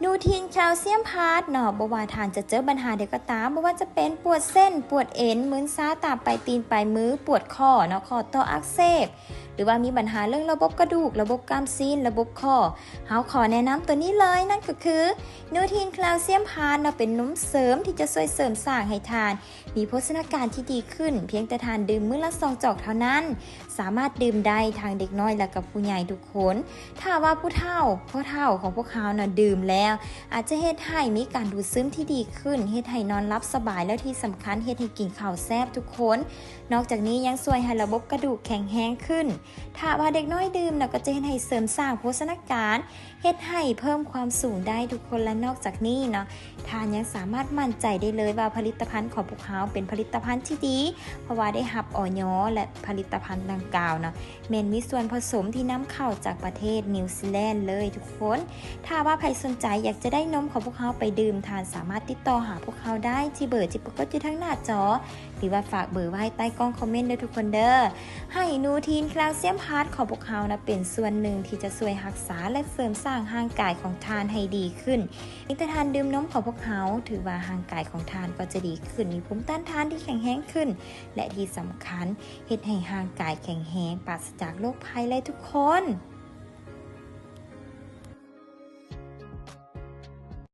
Nutin Calcium Plus ເນາະ ບໍ່ວ່າທ່ານຈະເຈີບັນຫາໃດກໍຕາມ, ບໍ່ວ່າຈະເປັນປວດເສັ້ນ, ປວດເອັນ, ມຶນຊາຕາມປາຍຕີນປາຍມື, ປວດຂໍ້ເນາະ, ຂໍ້ຕໍ່ອັກເສບ, ຫຼືວ່າມີບັນຫາເລື່ອງລະບົບກະດູກ, ລະບົບກ້າມຊີ້ນ, ລະບົບຂໍ້, ເຮົາຂໍແນະນຳຕົວນີ້ເລີຍ, ນັ້ນກໍຄື Nutin Calcium Plus ເນາະ, ເປັນນົມເສີມທີ່ຈະຊ່ວຍເສີມສ້າງໃຫ້ທ່ານ ມີໂພຊະນາການທີ່ດີຂຶ້ນ, ພຽງແຕ່ທ່ານດື່ມມື້ລະສອງຈອກເທົ່ານັ້ນ, ສາມາດດື່ມໄດ້ທັງເດັກນ້ອຍ ແລະ ກັບຜູ້ໃຫຍ່ທຸກຄົນ. ຖ້າວ່າຜູ້ເຖົ້າ, ພໍ່ເຖົ້າຂອງພວກເຮົານະດື່ມແລ້ວ ອາດຈະເຮັດໃຫ້ມີການດູດຊຶມທີ່ດີຂຶ້ນ, ເຮັດໃຫ້ນອນຫຼັບສະບາຍ ແລະ ທີ່ສຳຄັນເຮັດໃຫ້ກິນເຂົ້າແຊບທຸກຄົນ. ນອກຈາກນີ້ຍັງຊ່ວຍໃຫ້ລະບົບກະດູກແຂງແຮງຂຶ້ນ. ຖ້າວ່າເດັກນ້ອຍດື່ມນະ ກໍຈະເຮັດໃຫ້ເສີມສ້າງໂພຊະນາການ, ເຮັດໃຫ້ເພີ່ມຄວາມສູງໄດ້ທຸກຄົນ ແລະ ນອກຈາກນີ້ເນາະ ທ່ານຍັງສາມາດໝັ້ນໃຈໄດ້ເລີຍວ່າຜະລິດຕະພັນຂອງພວກເຮົາເປັນຜະລິດຕະພັນທີ່ດີ ເພາະວ່າໄດ້ຮັບ ອຢ ແລະ ຜະລິດຕະພັນດັ່ງກ່າວເນາະ ແມ່ນມີສ່ວນປະສົມທີ່ນຳເຂົ້າຈາກປະເທດນິວຊີແລນເລີຍທຸກຄົນ. ຖ້າວ່າໃຜສົນໃຈຢາກຈະໄດ້ນົມຂອງພວກເຮົາໄປດື່ມ, ທ່ານສາມາດຕິດຕໍ່ຫາພວກເຮົາໄດ້ທີ່ເບີທີ່ປາກົດຢູ່ທາງໜ້າຈໍ ຫຼືວ່າຝາກເບີໄວ້ໃຕ້ກ່ອງຄອມເມັນເດີທຸກຄົນເດີ. ໃຫ້ Nutin Calcium Plus ຂອງພວກເຮົານະ ເປັນສ່ວນໜຶ່ງທີ່ຈະຊ່ວຍຮັກສາ ແລະ ເສີມສ້າງຮ່າງກາຍຂອງທ່ານໃຫ້ດີຂຶ້ນ. ເພງແຕ່ທ່ານດື່ມນົມຂອງພວກເຮົາ, ຖືວ່າຮ່າງກາຍຂອງທ່ານກໍຈະດີຂຶ້ນ, ມີພູມຕ້ານທານທີ່ແຂງແຮງຂຶ້ນ ແລະ ທີ່ສຳຄັນ ເຮັດໃຫ້ຮ່າງກາຍແຂງແຮງ, ປາສະຈາກໂລກໄພເລີຍທຸກຄົນ.